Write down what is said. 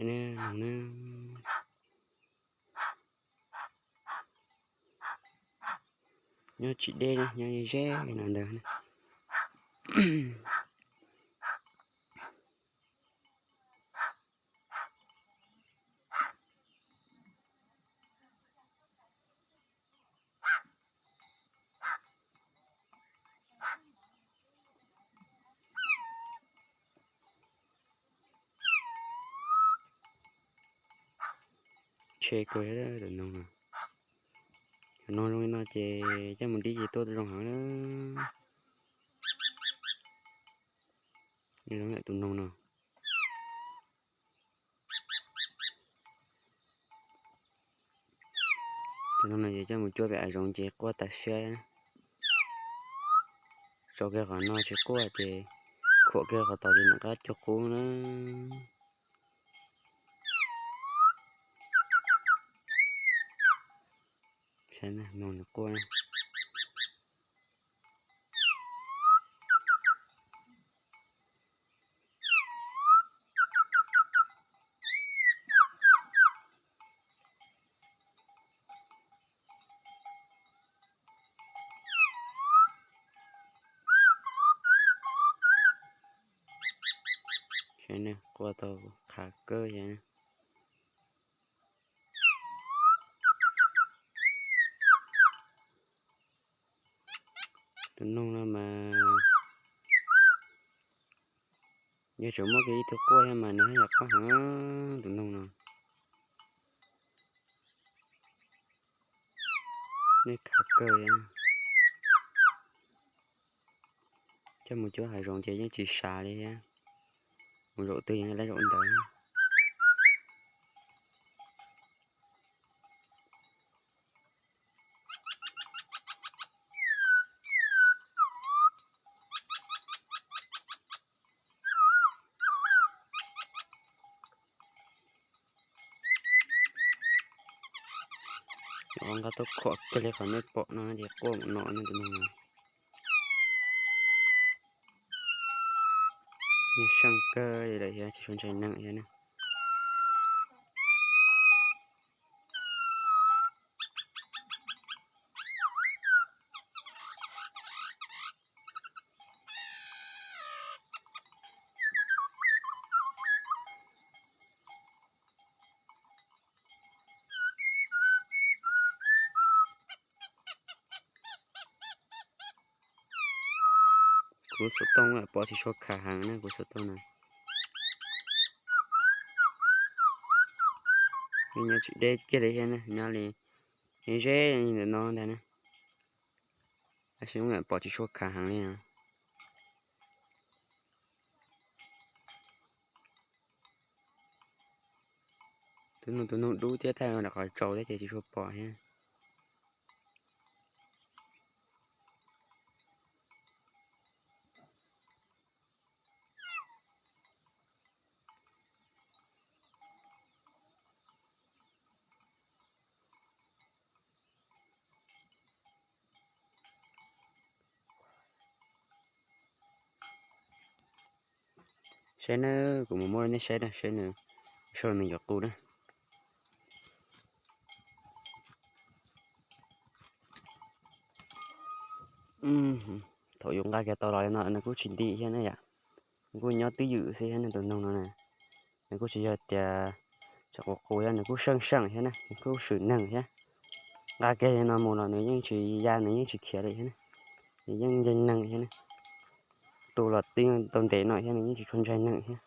Noog na, nyob tsis deb na, nyob ze no ntawd na. Tshe kawg tus noog no. Tus noog zoo li no ces coj mus dib ces tuaj zoo heev na. Zoo yam tus noog no. Tus noog no ces coj mus cuab pem hav zoov ces quaj tas siab na. Tso kiag qhov no tsis quaj ces khuam kiag qhov tod ces nram qab cuag qub na. Saib noog nws quaj na. Saib na, quaj tau qhav kawg yam na. Tus noog no mas yog tseem muaj kiag ib tug quaj thiab mas nws yam quaj heev tus noog no. Nej khav kawg thiab. Coj mus cuab hav zoov ces yeej tsis sav li thiab. Mus zaum twg yeej lab zaum ntawd. Nqa tau khuam kiag li qhov nej pom no ces quaj mus no ne tus noog no. Nws seej kawg li lawm thiab tsis tshua ntshai neeg thiab na. Kuv xov tooj pom tsis tshua khav heev na kuv xov tooj na. Nyob tsis deb kiag li thiab na, nyob li ze li ntawm no ntag na. Tab sis pom tsis tshua khav heev li. Tus noog, tus noog dub thiab thaj rau qhov tsaus thiab ces tsis tshua pom thiab. Saib na, kuv mus muab nej saib na, saib nws, saib nws yuav qus na. Thaum yus nqa kiag tau los li no nws kuj tsis ntim thiab na yom. Nws kuj nyob twj ywm xwb thiab na tus noog no na. Nws kuj tsis yog tias tseem qus qus thiab, nws kuj seej seej thiab na, nws kuj swm neeg thiab. Nqa kiag li no mus los nws yeej tsis ya, nws yeej tsis khiav li thiab na. Nws yeej nceeg neeg thiab na. Tu los twb tau ntev no thiab nws yeej tsis tshua ntshai neeg thiab.